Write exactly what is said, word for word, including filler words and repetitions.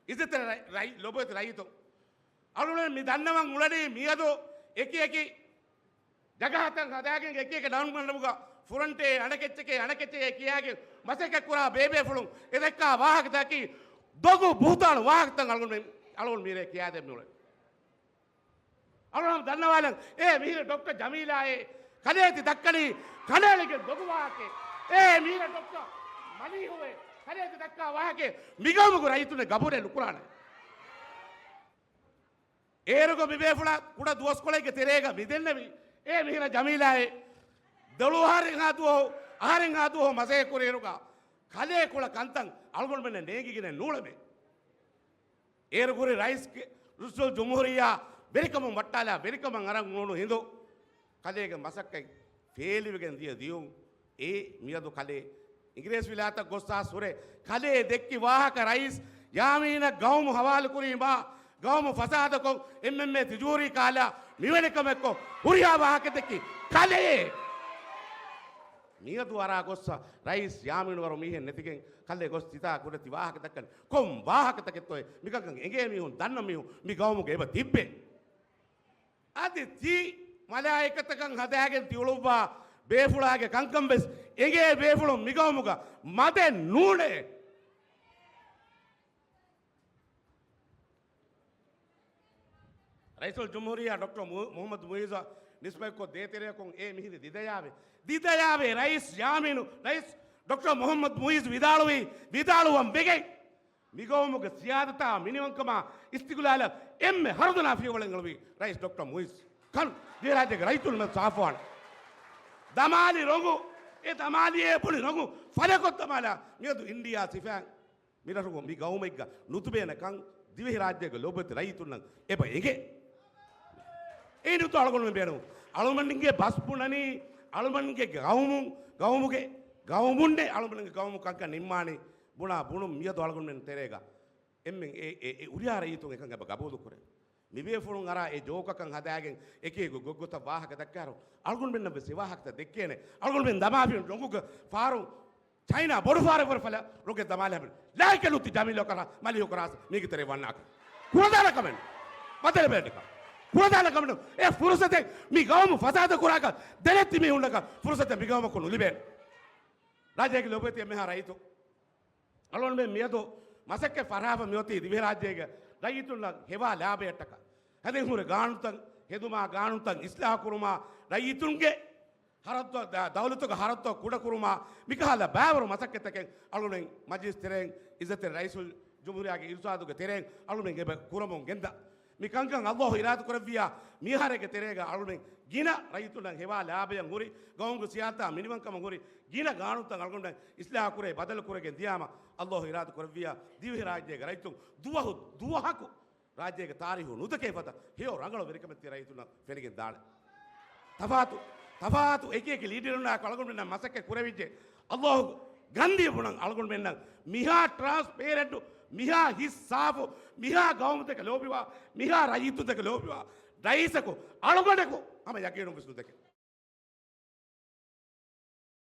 އިއްޒަތްތެރި ރައި-، ރައި-، ލޮބުވެތި ރައްޔިތުން. އަޅުގަނޑުމެން މި ދަންނަވަން އުޅެނީ މިއަދު އެކި އެކި ޖަގަހަތައް ހަދާގެން އެކި އެކި ނަން ގަނޑުމުގަ ފުރަންޓޭ އަނެކެއްޗެކޭ އަނެކެއްޗެކޭ ކިޔާގެން މަސައްކަތް ކުރާ ބޭބޭފުޅުން އެ ދައްކާ ވާހަކަތަކީ ދޮގު ބުހުތާނު ވާހަކަތައް އަޅުގަނޑުމެން، އަޅުގަނޑު މީރޭ ކިޔާދެން މިއުޅެނީ. އަޅުގަނޑު ދަންނަވާލަން. އޭ މިހިރަ ޑޮކްޓަރ ޖަމީލާއޭ ކަލޭ ތި ދައްކަނީ ކަނޑައެޅިގެން ދޮގު ވާހަކައެއް. އޭ މިހިރަ ޑޮކްޓަރ މަލީހުއޭ ކަލޭ ތި ދައްކާ ވާހަކައެއް. މިގައުމުގެ ރައްޔިތުންނެއް ގަބޫލެއް ނުކުރާނެ. އޭރުގަ މިބޭފުޅާ ކުޑަ ދުވަސްކޮޅެއްގެ ތެރޭގަ މިދެންނެވި. އޭ މިހިރަ ޖަމީލާއޭ ދޮޅު އަހަރެއްހާ ދުވަހު، އަހަރެއްހާ ދުވަހު މަސައްކަތް ކުރިއިރުގަ ކަލޭ ކުޅަ ކަންތައް އަޅުގަނޑުމެންނަށް ނޭނގިގެނެއް ނޫޅެމޭ. އޭރު ކުރި ރައީސް ރައީސުލްޖުމްހޫރިއްޔާ ވެރިކަމުން ވައްޓާލާ ވެރިކަމަށް އަރަން އުޅުނު ހިނދު، ކަލޭގެ މަސައްކަތް ފޭލިވެގެން ދިޔަ ދިޔުން އެ މިއަދު ކަލޭ އިނގިރޭސި ވިލާތަށް ގޮއްސާ ހުރެ ކަލޭ ދެއްކި ވާހަކަ ރައީސް ޔާމީނަށް ގައުމު ހަވާލުކުރީމާ، ގައުމު ފަސާދަކޮށް، އެމްއެމްއޭ ތިޖޫރީ ކާލާ މިވެނި ކަމެއްކޮށް ހުރިހާ ވާހަކަ ދެއްކި ކަލޭ. މިއަދު އަރާ ގޮއްސަ ރައީސް ޔާމީނު ވަރު މީހެއް ނެތިގެން ކަލޭ ގޮސް ތިތާ ކުޑަތި ވާހަކަ ދައްކަން ކޮން ވާހަކަތަކެއްތޯއޭ؟ މިކަންކަން އެނގޭ މީހުން ދަންނަ މީހުން މި ގައުމުގެ އެބަ ތިއްބެ. އަދި ތި މަލާއިކަތަކަށް ހަދާގެން ތިއުޅުއްވާ ބޭފުޅާގެ ކަންކަން ވެސް އެނގޭ ބޭފުޅުން މިގައުމުގަ މަދެއް ނޫނޭ. ރައީސުލްޖުމްހޫރިއްޔާ ޑޮކްޓަރ މު-، މުހައްމަދު މުއިއްޒަށް ނިސްބަތްކޮށް ދޭތެރެއަކުން އޭ މިހިރީ ދިދަޔާވޭ. ދިދަޔާވޭ ރައީސް ޔާމީނު، ރައީސް ޑޮކްޓަރ މުހައްމަދު މުއިއްޒު ވިދާޅުވީ، ވިދާޅުވަން ވެގެން. މިގައުމުގެ ސިޔާދަތާ މިނިވަންކަމާ އިސްތިގްލާލަށް އެންމެ ހަރުދަނާ ފިޔަވަޅެއް އަޅުވީ ރައީސް ޑޮކްޓަރ މުއިއްޒު. ކަން ދިވެހިރާއްޖޭގެ ރައްޔިތުން މެދު ސާފުވާނެ. ދަމާލި ރޮނގު، އެ ދަމާލިއޭ ބުނި ރޮނގު ފަލަކޮށް ދަމާލާ މިއަދު އިންޑިއާ ސިފައިން މިރަށުގަ މި ގައުމެއްގަ ނުތިބޭނެ ކަން ދިވެހިރާއްޖޭގެ ލޯބިވެތި ރައްޔިތުންނަށް އެބަ އެނގޭ. އެއިން އަޅުގަނޑުމެން ބޭނުން. އަޅުގަނޑުގެ ބަސް ބުނަނީ، އަޅުގަނޑުގެ ގައުމު، ގައުމުގެ ގައުމުންނޭ އަޅުގަނޑުގެ ގައުމު ކަންކަން ނިންމާނީ ބުނާ ބުނުން މިއަދު އަޅުގަނޑުމެން ތެރޭގަ އެންމެން އެ، އެ، އެ އުރިހާ ރައްޔިތުން އެކަން އެބަ ގަބޫލުކުރޭ. މިބޭފުޅުން އަރާ އެ ޖޯކަކަށް ހަދާގެން އެކި އެކި ގޮތްގޮތަށް ވާހަކަ ދައްކާއިރު، އަޅުގަނޑުމެންނަށް ވެސް އެ ވާހަކަތައް ދެއްކޭނެ. އަޅުގަނޑުމެން ދަމާފިން ރޮނގުގެ ފާރު ޗައިނާ ބޮޑު ފާރެއް ވަރު ފަލަ ރޮނގެއް ދަމާލެ ހަމަ ލާއިކަ ލުއްތި ޖަމީލު ކަރާ މަލީހުކަރާސް މީގެ ތެރެ ވަންނާކަށް. ކުޅަދާނަ ކަމެއް. ބަދަލު ބޭންޑަކަށް. ކުޅަދާނަ ކަމެއް. އެ ފުރުސަތެއް މި ގައުމު ފަސާދަ ކުރާކަށް ދެނެތި މީހުންނަކަށް ފުރުސަތެއް މި ގައުމަކު ނުލިބޭނެ. ރާއްޖޭގެ ލޯބިވެތި އެންމެހާ ރައްޔިތު އަޅުގަނޑުމެން މިއަދު މަސައްކަތް ފަށާފަ މިއޮތީ ދިވެހިރާއްޖޭގެ ރައްޔިތުންނަށް ހެވާ ލާބަޔަށްޓަކާ. ހެދެން ހުރި ގާނޫނުތައް، ހެދުމާ ގާނޫނުތައް އިސްލާހު ކުރުމާ، ރައްޔިތުންގެ ހަރަދުތައް، ދަ-، ދައުލަތުގެ ހަރަދުތައް ކުޑަކުރުމާ، މިކަހަލަ ބައިވަރު މަސައްކަތްތަކެއް އަޅުގަނޑުމެން މަޖިލިސް ތެރެއިން އިއްޒަތްތެރި ރައީސުލްޖުމްހޫރިއްޔާގެ އިރުޝާދުގެ ތެރެއިން އަޅުގަނޑުމެން އެބަ ކުރަމުން ގެންދާ. މި ކަންކަން ﷲ އިރާދަކުރެއްވިއްޔާ، މިއަހަރެއްގެ ތެރޭގަ އަޅުގަނޑުމެން ގިނަ ރައްޔިތުންނަށް ހެވާ ލާބަޔަށް ހުރި، ގައުމުގެ ސިޔާސަތާ މިނިވަންކަމަށް ހުރި، ގިނަ ގާނޫނުތައް އަޅުގަނޑަށް އިސްލާހު ކުރޭ، ބަދަލު ކުރެގެން ދިޔާމަ، ﷲ އިރާދަ ކުރެއްވިއްޔާ، ދިވެހިރާއްޖޭގެ ރައްޔިތުން ދުވަހު ދުވަހަކު ރާއްޖޭގެ ތާރީހު ނުދެކޭ ފަދަ ހެޔޮ ރަނގަޅު ވެރިކަމެއް ތި ރައްޔިތުންނަށް ފެނިގެން ދާނެ. ތަފާތު، ތަފާތު އެކި އެކި ލީޑަރުންނާއެކު އަޅުގަނޑުމެންނަށް މަސައްކަތް ކުރެވިއްޖެ. ﷲ ގަންދީ ބުނަން އަޅުގަނޑުމެންނަށް މިހާ ޓްރާންސްޕޭރެންޓު، މިހާ ހިތްސާފު، މިހާ ގައުމުތަކަށް ލޯބިވާ، މިހާ ރައްޔިތުންތަކަށް ލޯބިވާ ރައީސަކު އަޅުގަނޑަކު ހަމަ ޔަގީނުން ވެސް ނުދެކެ.